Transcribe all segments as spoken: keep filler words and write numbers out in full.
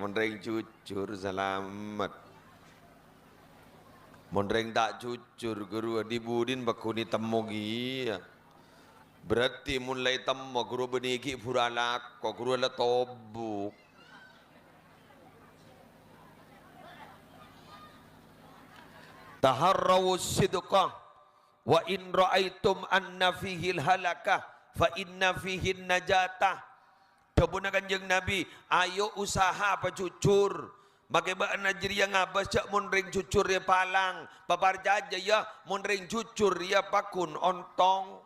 Mon rèng jujur, salamet. Mon rèng ta' jujur, ghâruwa dhi-budhina pagghun ètemmo kèya. Berarti mon la ètemmo, ghâruwa bânnè ghi' bhuru alako, ghâruwa la tobuk. "Taharrawus sidqa, wa in ra'aitum anna fihil halakah, fa inna fihin najatah." Dhâbuna Kanjeng Nabi, "Ayo usaha pajujur. Makè bâ'na jârèya ngabâs jâ' mon rèng jujur rèya palang. Paparcajâ, yâ, mon rèng jujur rèya pagghun ontong."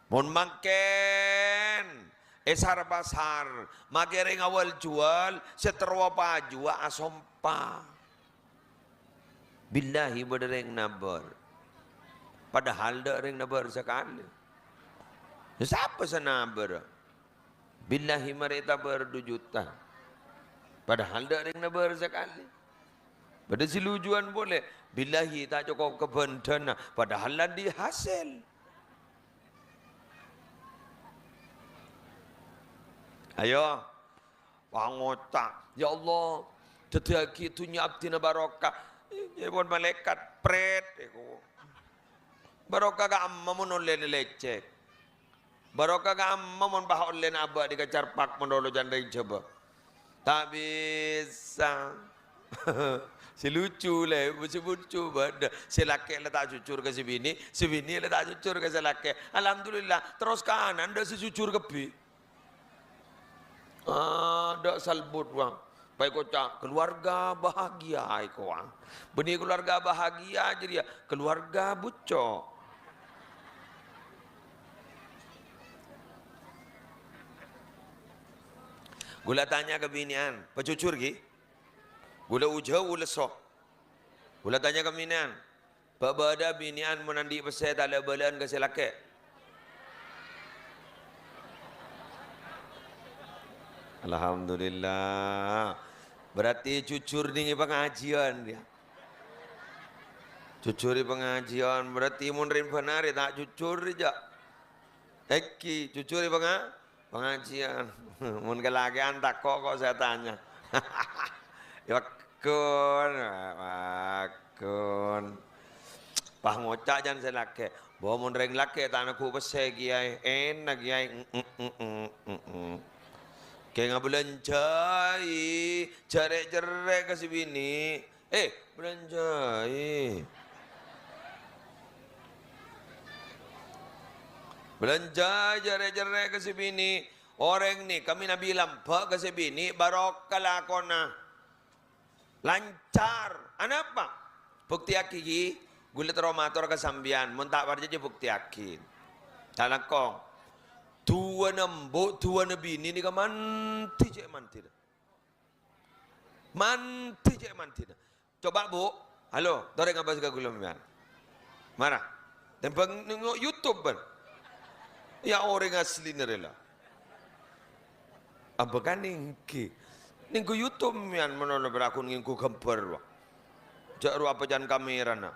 Mon mangkèn, è sar-pasar, makè rèng awal juwâl, sè terro pajuwâ asompa. Billahi bâdâ rèng nabâr. Padahal tadâ' rèng nabâr sakalè. Sapa sè nabâr? Billahi marè ètabâr du juta. Padahal tadâ' rèng nabâr sakalè. Bâdâ sè lucuwân polè. Billahi ta' cokop ka bhândhâna. Padahal la andi' hasèl. Ayo. Pangoca', "Ya Allah, dhâddhiyâghi dhunnya abdhina barokah." Èpon malaèkat, prèt, èko. Barokah ka'emma mon ollèna lècèk. Barokah ka'emma mon pas ollèna abâ' dhi ka carpak mon lolo can rèng Jhâbâ. Ta' bisa. Sè lucu lè, sè lucu bâdâ. Sè lakè' la ta' jujur ka sè binè', sè binè' la ta' jujur ka sè lakè'. Alhamdulillah, terros kanan tadâ' sè jujur kabbhi. Ah, tadâ' salbut, wa. Pas èkoca', "Keluarga bahagia," èko, wa. Bânnè keluarga bahagia jârèya, keluarga bucco'. Ghulâ tanya ka binè'an, pajujur, ghi? Ghulâ ujhâ, ghulâ so. Ghulâ tanya ka binè'an, Bâ-bâdâ binè'an mon andi' pèssè ta' la bâlâ'ân ka sè lakè'? Alhamdulillah. Berarti jujur nèng è pangajiyân, yâ. Jujur è pangajiyân, berarti mon rèng bhânarè ta' jujur, jâ'. Èngghi, jujur è panga-, Pangajiyân. Mon kalakè'an tako' kok sè atanya. Paggun, paggun. Pas ngoca' can sè lakè'. Bâ, mon rèng lakè' ta' nèghu pèssè, Kèyaè. Èna, Kèyaè. Mm, mm, mm, mm, mm, mm. Kèng abâlânjhâi, jhâ' rè'-cerrè' ka sè binè'. Eh, bâlânjhâi. Bâlânjhâi jhâ' rè'-cerrè' ka sè binè'. Orèng nèka mènabi lambâ' ka sè binè', barokah lakona. Lancar. Anapa? Buktèyaghi, ghi. Ghulâ terro mator ka sampèyan. Mon ta' parcajâ, buktèyaghi. Ta' langkong. Duwâna embu', duwâna binè' nèka mandhi cè' mandhina. Mandhi cè' mandhina. Coba, Bu. Halo, torè ngabâs ka ghulâ sampèyan. Mara. Tèmbhâng nèng YouTube, bân. Yâ, orèng aslina rèla. Abâ kan èngghi. Nèngghu YouTube sampèyan manabi bârâghun nèngghu ghâmbhâr, wa. Jhâ' rowa apa can kamèrana.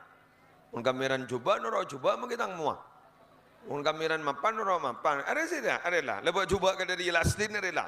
Mon kamèran jhubâ', noro' jhubâ' mangkè tang mowa. Mon kamèran mapan, noro' mapan. Arè sè ta-, arè la. Lèbât jhubâ' ka dâri la aslina rèla.